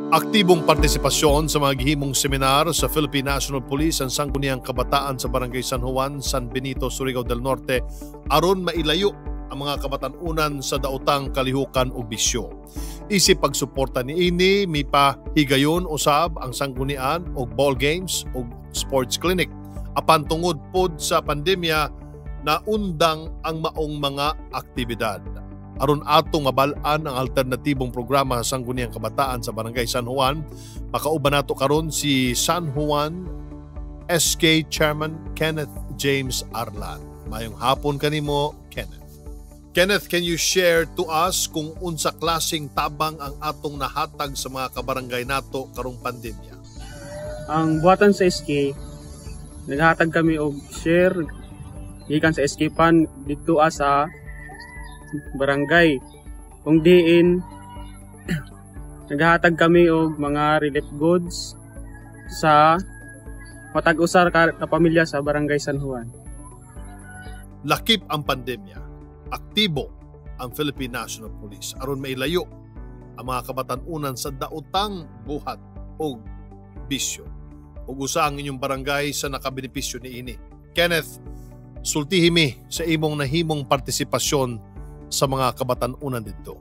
Aktibong partisipasyon sa mga gihimong seminar sa Philippine National Police ang Sangguniang Kabataan sa Barangay San Juan, San Benito, Surigao del Norte aron mailayo ang mga kabatan-unan sa daotang kalihukan ug bisyo. Isip pagsuporta niini, mipahigayon usab ang sanggunian og ball games ug sports clinic. Apan tungod pod sa pandemya, naundang ang maong mga aktibidad. Aron atong mabal-an ang alternatibong programa sa Sangguniang Kabataan sa Barangay San Juan, makauban nato karon si San Juan SK Chairman Kenneth James Arlan. Mayong hapon kanimo, Kenneth. Kenneth, can you share to us kung unsa klaseng tabang ang atong nahatag sa mga kabarangay nato karong pandemya? Ang buhatan sa SK, naghatag kami og share gikan sa SK Fund dito sa barangay. Kung diin naghatag kami og mga relief goods sa matag usa ka pamilya sa Barangay San Juan. Lakip ang pandemya, aktibo ang Philippine National Police aron mailayo ang mga kabatan-unan sa daotang buhat o bisyo. Ug usa ang inyong barangay sa nakabenepisyo niini. Kenneth, sultihi mi sa imong nahimong partisipasyon sa mga kabatan-unan didto.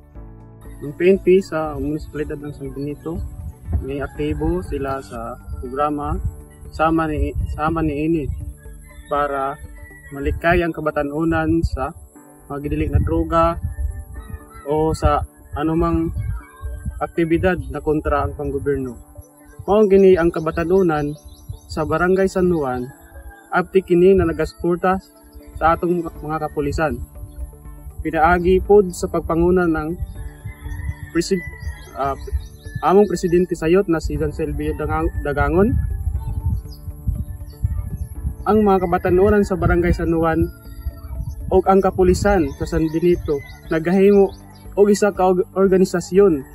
Ang PNP sa munisipalidad ng San Benito, may aktibo sila sa programa sama ni ini para malikay ang kabatan-unan sa mga gidili na droga o sa anumang aktibidad na kontra ang panggobyerno. Mao gini ang kabatan-unan sa Barangay San Juan, abti kini na nagasuporta sa atong mga kapulisan. Pinaagi pod sa pagpanguna ng among presidente sayot na si Silvio Dagangon. Ang mga kabatanunan sa Barangay San Juan ug ang kapulisan sa San Benito nagahimo og isa ka organisasyon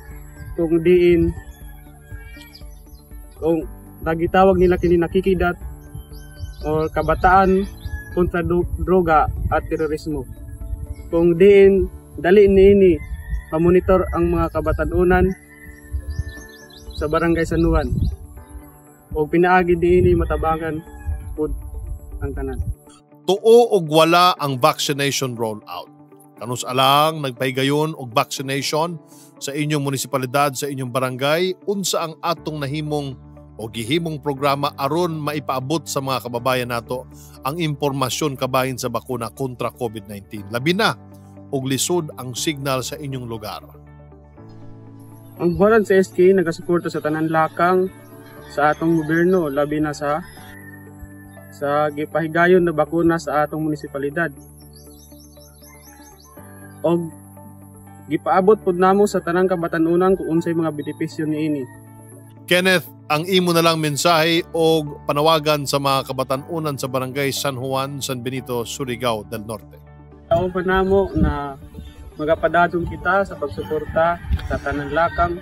kung diin kung nagitawag nila kini nakikidat o kabataan kontra droga at terorismo. Kung diin dali niini pamonitor ang mga kabatanunan sa Barangay San Juan o pinaagi diini matabangan pud ang tanan. Tuo og wala ang vaccination rollout? Kanus-a lang nagpahigayon og vaccination sa inyong munisipalidad, sa inyong barangay? Unsa ang atong nahimong o gihimong programa aron maipaabot sa mga kababayan nato ang impormasyon kabahin sa bakuna kontra COVID-19? Labi na og lisod ang signal sa inyong lugar. Ang buhatan sa SK nagasuporta sa tanan lakang sa atong gobyerno, labi na sa gipahigayon na bakuna sa atong munisipalidad. Og gipaabot pud namo sa tanang kabatan-unan kung unsay mga benepisyo niini. Kenneth, ang imo na lang mensahe o panawagan sa mga kabatan-unan sa Barangay San Juan, San Benito, Surigao del Norte. Tao pa namo na magapadadong kita sa pagsuporta sa tanang lakang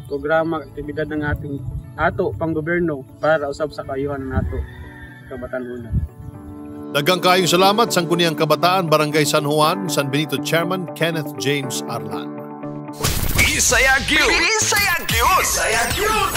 programa, aktibidad ng ating ato panggobyerno para usab sa kaayuhan ng ato kabatan-unan. Daghang kayong salamat, Sangguniang Kabataan, Barangay San Juan, San Benito Chairman Kenneth James Arlan. Bisaya gyud. Bisaya gyud. Bisaya gyud.